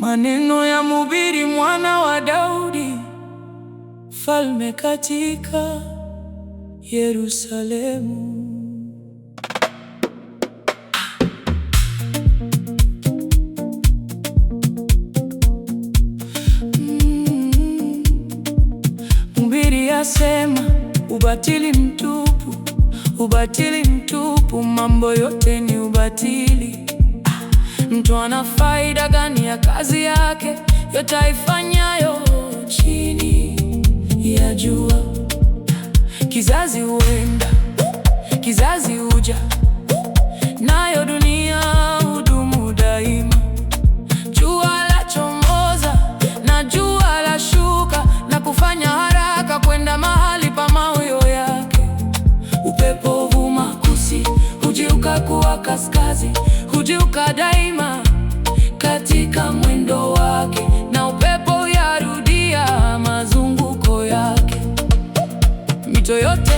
Maneno ya Mhubiri mwana wa Daudi, falme katika Yerusalemu. Mhubiri asema, ubatili mtupu, ubatili mtupu, mambo yote ni ubatili. Mtu ana faida gani ya kazi yake yote aifanyayo chini ya jua? Kizazi huenda, kizazi huja, nayo dunia hudumu daima. Jua la chomoza na jua la shuka, na kufanya haraka kwenda mahali pa mawio yake. Upepo huvuma kusi, hujiuka kuwa kaskazi, hujiuka daima katika mwendo wake, na upepo yarudia mazunguko yake. Mito yote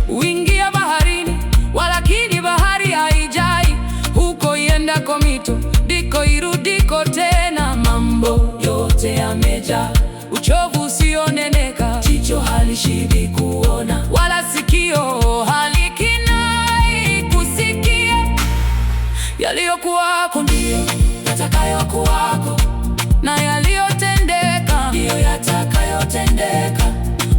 huingia baharini, walakini bahari haijai. Huko iendako mito, ndiko irudiko tena. Mambo yote yamejaa uchovu usioneneka. Jicho halishibi kuona, wala sikio halikinai kusikia. Yaliyokuwako ndiyo yatakayokuwako, na yaliyotendeka ndiyo yatakayotendeka,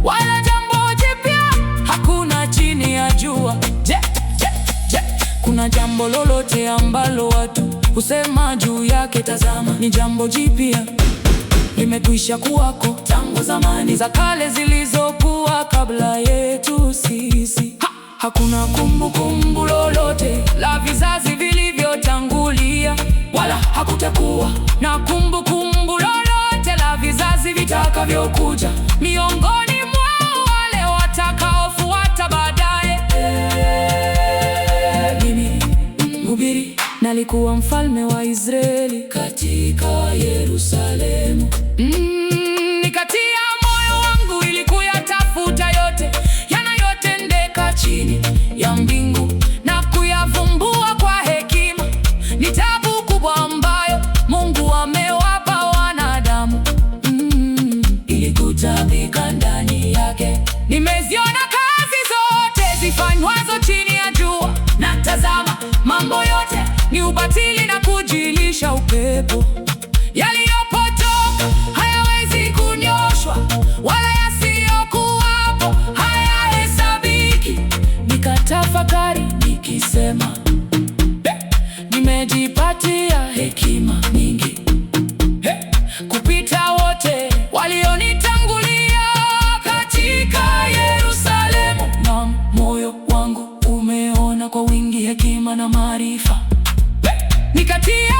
wala jambo jipya hakuna chini ya jua. Je, je, je, kuna jambo lolote ambalo watu husema juu yake? Tazama, ni jambo jipya limekwisha kuwako tangu zamani za kale zilizokuwa kabla yetu sisi. Hakuna kumbukumbu lolote la vizazi vilivyotangulia, wala hakutakuwa na kumbukumbu lolote la vizazi vitakavyokuja miongoni mwao wale watakaofuata baadaye. Mimi Mhubiri nalikuwa mfalme wa Israeli katika Yerusalemu. Nikatia moyo wangu ili kuyatafuta yote yanayotendeka chini ya mbingu na kuyavumbua kwa hekima. Ni taabu kubwa ambayo Mungu amewapa wanadamu, ili kutabika ndani yake. Nimeziona kazi zote zifanywazo chini ya jua, na tazama, mambo yote ni ubatili na kujilisha upepo. Yaliyopotoka hayawezi kunyoshwa, wala yasiyokuwapo hayahesabiki. Nikatafakari nikisema, nimejipatia hekima nyingi kupita wote walionitangulia katika Yerusalemu. Naam, moyo wangu umeona kwa wingi hekima na maarifa. Nikatia